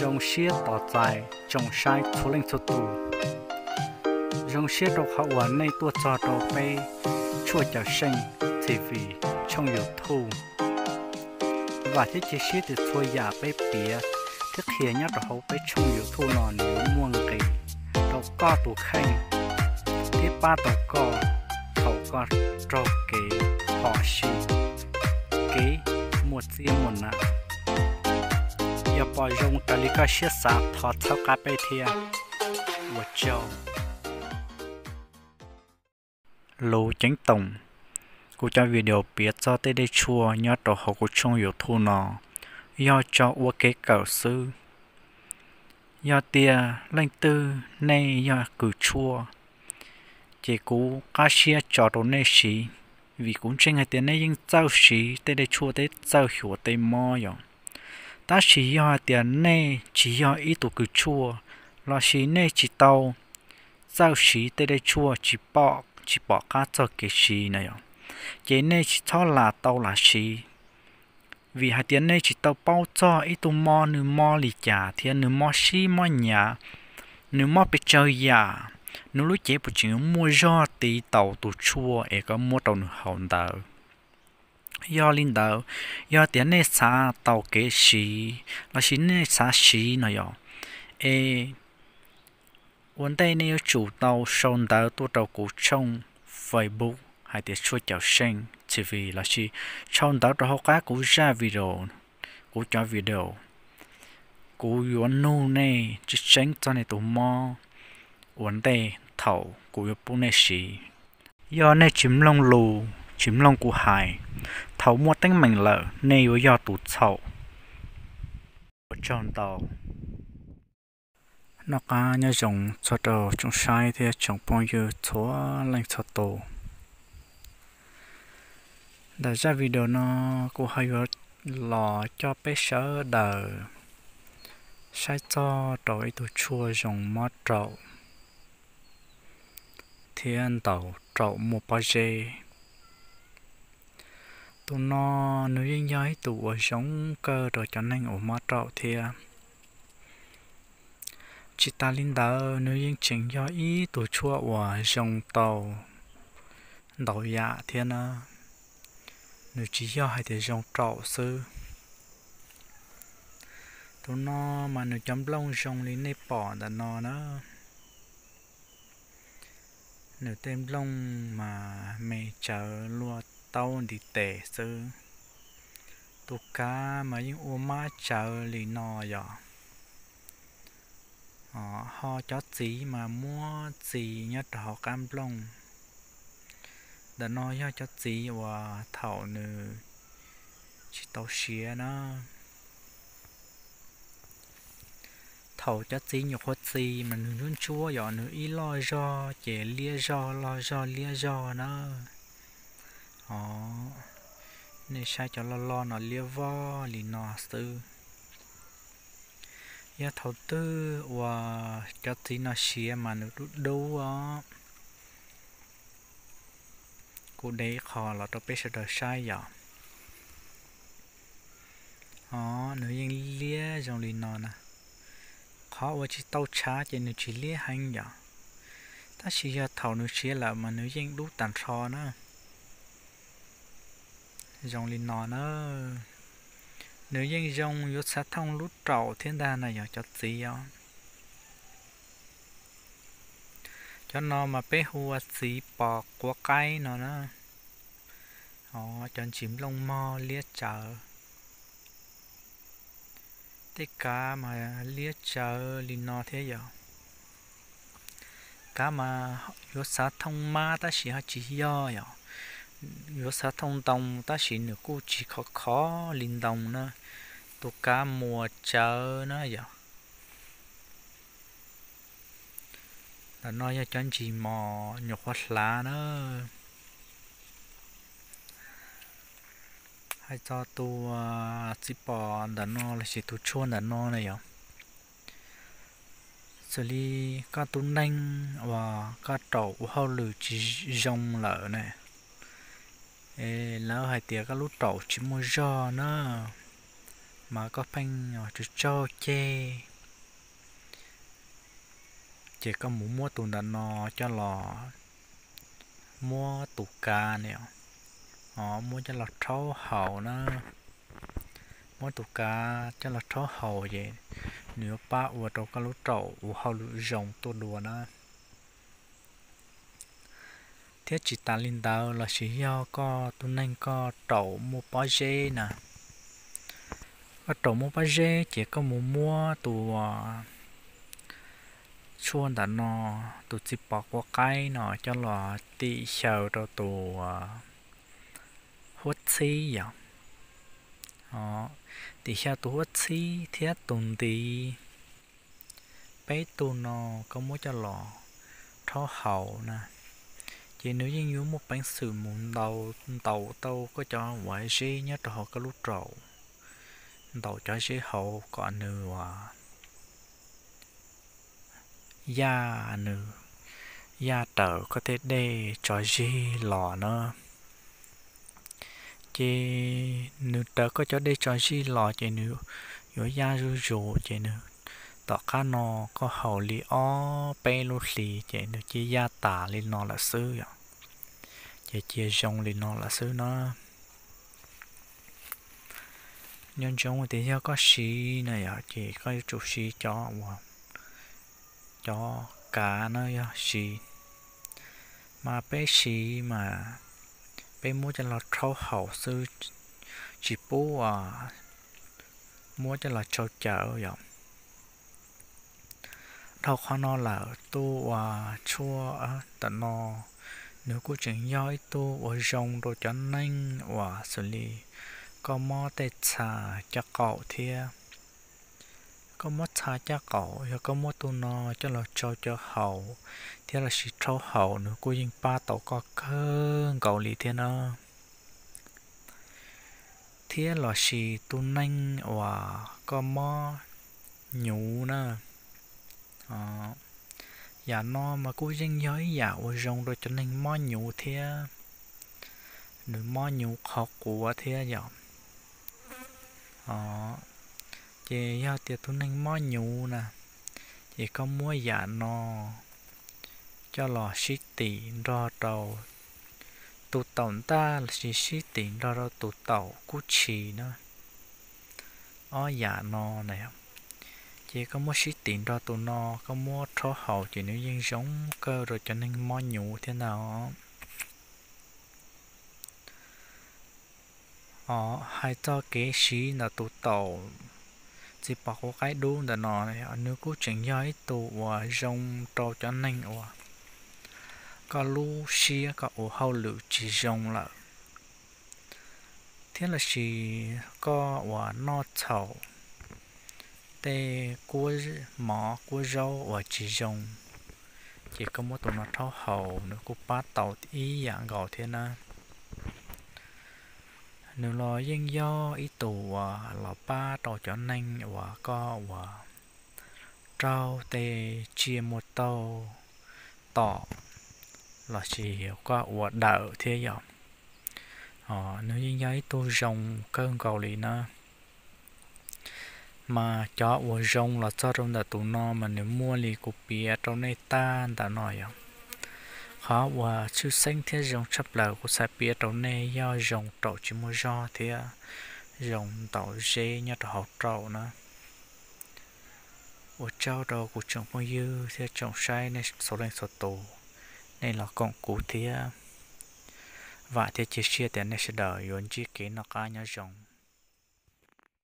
Zoo siab tos txais tsoom saib txhua leej txhua tus. Zoo siab rau qhov uas nej tuaj txog rau peb Tshuaj Cawm Seej T V tshooj YouTube. Vam thiab cia siab tias txhua yam peb piav thiab qhia nyob rau hauv peb tshooj YouTube no nws yuav muaj nqis rau koj tus kheej thiab pab tau koj thaum koj raug kev phom sij, kev muaj txiab muaj nam. Yog pom zoo raws li koj siab xav thov txhawb qab peb thiab. Ua tsaug. Lus ceeb toom, kuv cov video piav txog tej dej tshuaj nyob rau hauv kuv tshooj YouTube no yog tso ua kev kawm xwb. Yog tias leej twg nej yog kws tshuaj, ces kuv qab siab tso rau nej siv, vim kuv ntseeg hais tias nej yeej txawj siv tej dej tshuaj thiab txawj xyuas tej mob yom. Tab sis yog hais tias nej tsis yog ib tug kws tshuaj, lossis nej tsis tau txawj siv tej dej tshuaj, tsis pom, tsis pom qab txog kev siv na yom, ces nej tsis txhob lam tau lam siv. Vim hais tias nej tsis tau paub txog ib tug mob nws mob li cas thiab nws mob sib mob nyav, nws mob pes tsawg yam, nws lub cev puas tseem yuav muaj zog tiv taus tus tshuaj es koj muab rau nws haus ntawd. Yog li ntawd, yog tias nej xav tau kev siv lossis nej xav siv no yom, es ua ntej nej yuav tsum tau sau ntawv tuaj rau kuv tshooj Facebook hais tias Tshuaj Cawm Seej T V lossis sau ntawv rau hauv qab kuv zaj video, kuv cov video. Kuv yuav nug nej tseeb tseeb txog nej tus mob ua ntej thaum kuv yuav pub nej siv. Yog nej tsis mloog lus, tsis mloog kuv hais, thaum muaj teeb meem lawm nej yuav yog tus txhaum. Ua tsaug ntau. Noj qab nyob zoo txog rau tsoom saib thiab tsoom phooj ywg txhua leej txhua tus. Ntawm zaj video no kuv ho yuav los coj peb sawv daws saib txog rau ib tug tshuaj zoo mob raum thiab ntaus raum muaj pob zeb. Tus no nws yeej yog ib tug uas zoo kawg rau cov neeg uas mob raum thiab. Tsis tas li ntawd nws yeej tseem yog ib tug tshuaj uas zoo tau ntau yam thiab na. Nws tsis yog hais tias zoo raum xwb. Tus no mas nws cov nplooj zoo li nej pom ntawm no na. Nws tej nplooj mas me tsawv luaj taub ntiv tes xwb. Tus kav mas yeej ua mab tsawv li no yom. Ho cov txiv mas muab txi nyob rau hauv qab nplooj. Ntawm no yog cov txiv uas thaum nws tsis tau siav na. Thaum cov txiv nyuam qhuav txi mas nws ntsuab ntsuab yom, nws ib loj zog ces liab zog loj zog liab zog na. Os, nej saib cov loj loj no liab vog li no xwb. Yog thaum twg uas cov txiv no siav mas nws dub dub os. Kuv de ib qho los rau peb sawv daws saib yom. Os, nws yeej liab zoo li no na. Qhov uas tsis tau tshav ces nws tsis liab heev yom. Tab sis yog thaum nws siav lawm mas nws yeej dub tag nrho na. Zoo li no na. Nws yeej zoo yuav xav thooj lub raum thiab ntag na yog cov txiv os. Cov no mas peb hu ua txiv pos quav qaib no na. Os, cov ntsis nplooj mog liab tsawv. Tej kav mas liab tsawv li no thiab yom. Kav mas yuav xav thooj mab tab sis ho tsis yog yom. Yuav xav thooj ntoo tab sis nws kuj tsis khov khov li ntoo na. Tus kav muas tsawv na yom. Ntawm no yog cov ntsis mos nyuam qhuav hlav na. Hais txog tus txiv pos ntawm no lossis tus tshuaj ntawm no na yom, xws li koj tus neeg uas koj raum ua hauj lwm tsis zoo lawm na, es lawv hais tias koj lub raum tsis muaj zog na, mas koj pheej tsaug tsaug ceg, Ces koj mus muab tus ntawm no coj los, muab tus kav no, muab coj los rhaub haus na. Muab tus kav coj los rhaub haus ces nws yuav pab ua rau koj lub raum ua hauj lwm zoo tuaj dua na. Thiab tsis tas li ntawd los sis yog koj tus neeg koj raum muaj pob zeb na, koj raum muaj pob zeb ces koj mus muab tus tshuaj ntawm no, tus txiv pos quav qaib no coj los tim xyaw rau tus huab txhib yom. Tim xyaw tus huab txhib thiab tus ntiv, peb tug no koj muab coj los rhaub haus na, ces nws yeej yuav muaj peev xwm mus ntaus tau koj cov uas zeb nyob rau hauv koj lub raum, ntaus cov zeb hauv kom nws uas yaj, nws yaj raws koj tej dej tso zig los na. Ces nws raws koj cov dej tso zig los ces nws yuav yaj zuj zus, ces nws tom qab no koj haus li ob peb lub hlis ces nws cia yaj tas li no lawm xwb yom. Ces cia zoo li no lawm xwb na. Nco ntsoov tias yog koj siv na yom, ces koj yuav tsum siv cov uas cov kav no yog siv, mas peb siv mas peb muab coj los rhaub haus xwb, tsis pub muab coj los tsau cawv yom. Dhau qhov no lawm, tus uas tshuaj ntawm no nws kuj tseem yog ib tug uas zoo rau cov neeg uas xws li koj mob tej txha caj qaum thiab. Koj mob txha caj qaum, yog koj muab tus no coj los tsau cawv haus thiab los sis rhaub haus, nws kuj yeej pab tau koj kawg nkaus li thiab na. Thiab los sis tus neeg uas koj mob nyuv na, yam no mas kuj yeej yog ib yam uas zoo rau cov neeg mob nyuv thiab. Nws mob nyuv qhov quav thiab yom. Ces yog tias tus neeg mob nyuv na, ces koj muab yam no coj los sib tim nrog rau tus taum ntaj los sis sib tim nrog rau tus taum kub tshis na, ob yam no na. Ces koj muab sib tim nrog tus no, koj muab rhaub haus ces nws yeej zoo kawg rau cov neeg mob nyuv thiab ntag. Hais txog kev siv ntawm tus taum txiv pos quav qaib dub ntawm no, nws kuj tseem yog ib tug uas zoo rau cov neeg uas koj lub siab koj ua hauj lwm tsis zoo lawm, thiab los sis koj uas noj txhaum tej kuab mov kuab zaub uas tsis zoo, ces koj muab tus no rhaub haus nws kuj pab tau ib yam nkaus thiab na. Nws los yeej yog ib tug uas los pab rau cov neeg uas koj uas raug tej tsiaj muaj taug tom los sis koj ua dawm thiab yom. Nws yeej yog ib tug zoo kawg nkaus li na. Mas cov uas zoo los txog rau ntawm tus no mas nws muaj li kuv piav rau nej tag ntawm no yom. Qhov uas tshwj xeeb thiab zoo tshaj plaws kuv xav piav rau nej yog zoo raum tsis muaj zog thiab zoo ntaus zeb nyob rau hauv raum na. Ua tsaug rau kuv tsoom phooj ywg thiab tsoom saib nej txhua leej txhua tus, nej los koom kuv thiab. Vam thiab cia siab tias nej sawv daws yuav ntsib kev noj qab nyob zoo.